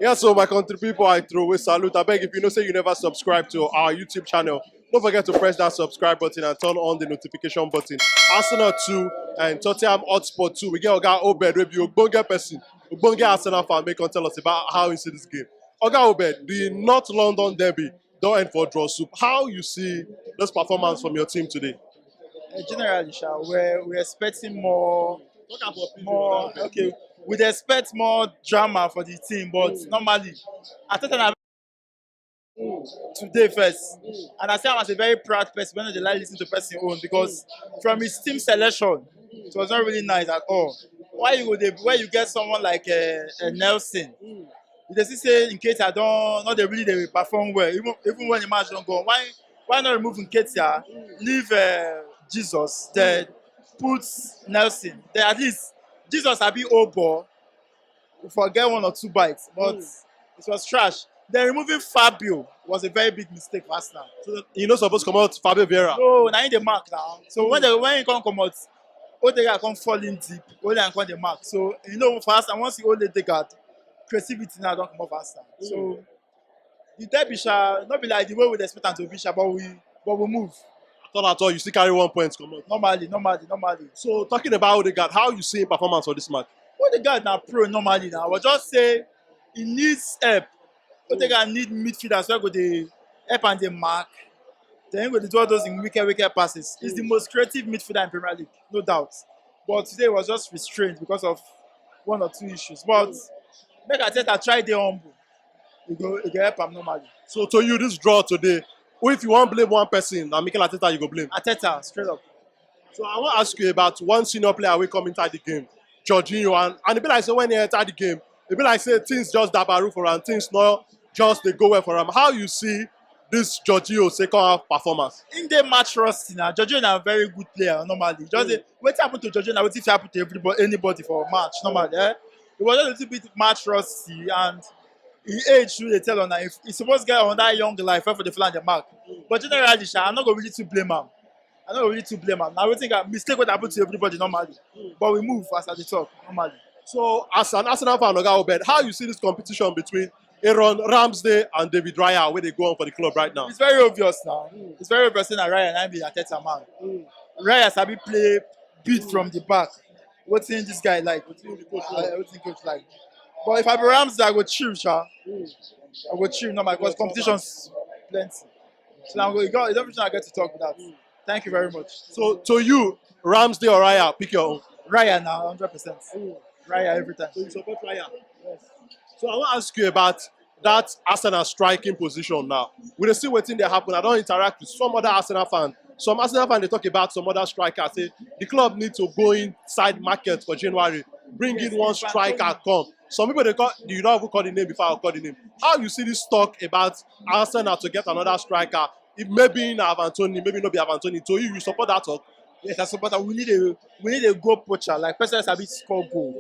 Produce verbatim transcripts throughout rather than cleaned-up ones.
Yeah, so my country people, I throw away salute. I beg, if you know say you never subscribe to our YouTube channel, don't forget to press that subscribe button and turn on the notification button. Arsenal two and Tottenham Hotspur two. We get Oga Obed, wey be ogbonge person, ogbonge Arsenal fan, make come tell us about how he see this game. Oga Obed, the North London derby don end for draw soup. How you see this performance from your team today? Uh, generally, sha, we're, we're expecting more, more. Okay, we'd expect more drama for the team, but normally, Arteta na today first, and I say I'm as a very proud person when they like listen to person own, because from his team selection, it was not really nice at all. Why you would where you get someone like uh, uh, Nelson? You dey see say Nketiah don not dey really dey perform well, even even when the match don go on. Why why not remove Nketiah, leave uh, Jesus, then put Nelson? Then at least Jesus abi old ball for get one or two bites, but it was trash. Then removing Fabio was a very big mistake for Arsenal. So you no suppose comot Fabio Vieira. No, na him dey mark now. So when they when he come comot, Odegaard come fall in deep. Odegaard come dey mark. So you know for Arsenal, once you hold Odegaard, creativity now don comot for Arsenal. So the derby sha no be like the way we dey expect am to be sha, but we but we move. At all, at all, you still carry one point comot. Normally, normally, normally. So talking about Odegaard, how you see him performance for this match? Odegaard na pro normally na. I was just say he needs help. Odegaard need midfielders wey go dey help am dey mark. Then he go dey do all those him wicked wicked passes. He's the most creative midfielder in Premier League, no doubt. But today was just restrained because of one or two issues. But make Arteta try dey humble. E go e go help am normally. So to you, this draw today, if you wan blame one person, na Mikel Arteta you go blame. Arteta, straight up. So I wan ask you about one senior player wey come inside the game, Jorginho, and, and e be like say when he enter the game, e be like say things just dabaru for am, things no just dey go well for am. How you see this Jorginho second half performance? Im dey match rusty na. Jorginho na very good player normally. Just dey wetin happen to Jorginho na wetin fit happen to everybody anybody for match normally. Eh? He was just a little bit match rusty and him age too dey tell una if he suppose get another young life wey for dey fly the mark. But generally sha, I no go really too blame am. I no go really too blame am. Na wetin got mistake wey happen to everybody normally. But we move as I dey talk normally. So as an Arsenal fan, Oga Obed, how you see this competition between Aaron Ramsdale and David Raya wey dey go on for the club right now? It's very obvious now. It's very obvious say na Raya na be Arteta man. Raya sabi play beat from the back. Wetin this guy like? Wetin the coach like? Wetin coach like? But if I be Ramsdale, I go chill, sha. I go chill, no, because competitions plenty. So now you got everything I get to talk with that. Thank you very much. So to you, Ramsdale or Raya, pick your own. Raya now, hundred percent. Raya every time. So you support Raya? Yes. So I wan ask you about that Arsenal striking position now. We dey see wetin dey happen. I don interact with some other Arsenal fans. Some Arsenal fans dey talk about some other strikers. Say the club need to go inside market for January, bring in one striker come. Some people dey call, you don even call the name before I call the name. How you see this talk about Arsenal to get another striker? If maybe na Anthony, maybe no be Anthony. To you, you support that talk? Yes, I support that. We need a we need a goal poacher, like person that sabi score goal.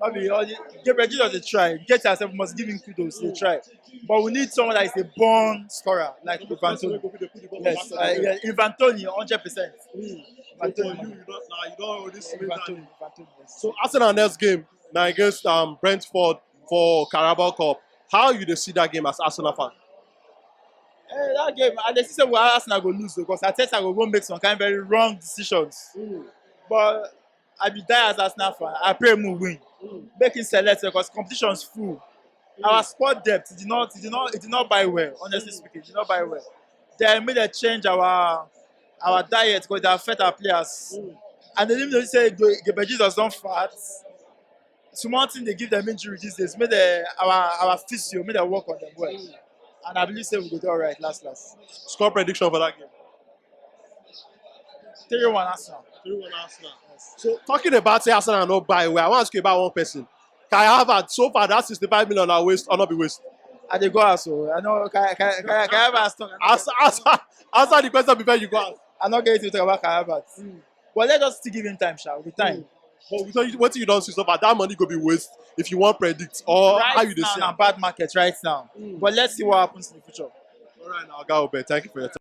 No be all the Gabriel Jesus dey try. Get yourself must give him kudos. Dey try, but we need someone that is a born scorer like Ivan Toney. Yes, uh, yeah, Ivan Toney, hundred percent. Ivan Toney. You don you don already Ivan Toney. Ivan Toney. Yes. So Arsenal next game na against um, Brentford for Carabao Cup. How you dey see that game as Arsenal fan? Eh, that game, I dey see say we Arsenal go lose because Arteta go go make some kind very wrong decisions. But I be die as Arsenal fan. I pray we win. Make him select because competitions full. Our squad depth did not, did not, it did not buy well. Honestly speaking, it did not buy well. Then make dem change our our diet because they affect our players. And they didn't know say Gabriel Jesus don fat. Small thing dey give them injury these days. Make the our our physio make dem work on them well. And I believe say we go do alright last last. Score prediction for that game. Three one Arsenal. Three one Arsenal. Yes. So talking about say Arsenal no buy well, I wan ask you about one person. Kai Havertz, so far that sixty-five million na waste or no be waste? I dey go house o. I know Kai Kai Kai Kai Havertz talk. Answer answer answer the question before you go house. I no get anything to talk about Kai Havertz. But let us still give him time sha, with time. But with all you- wetin you don see so far, that money go be waste if you wan predict or how you dey see am. Right now na bad market right now. But let's see what happens in the future. All right, now, Oga Obed, thank you for your time.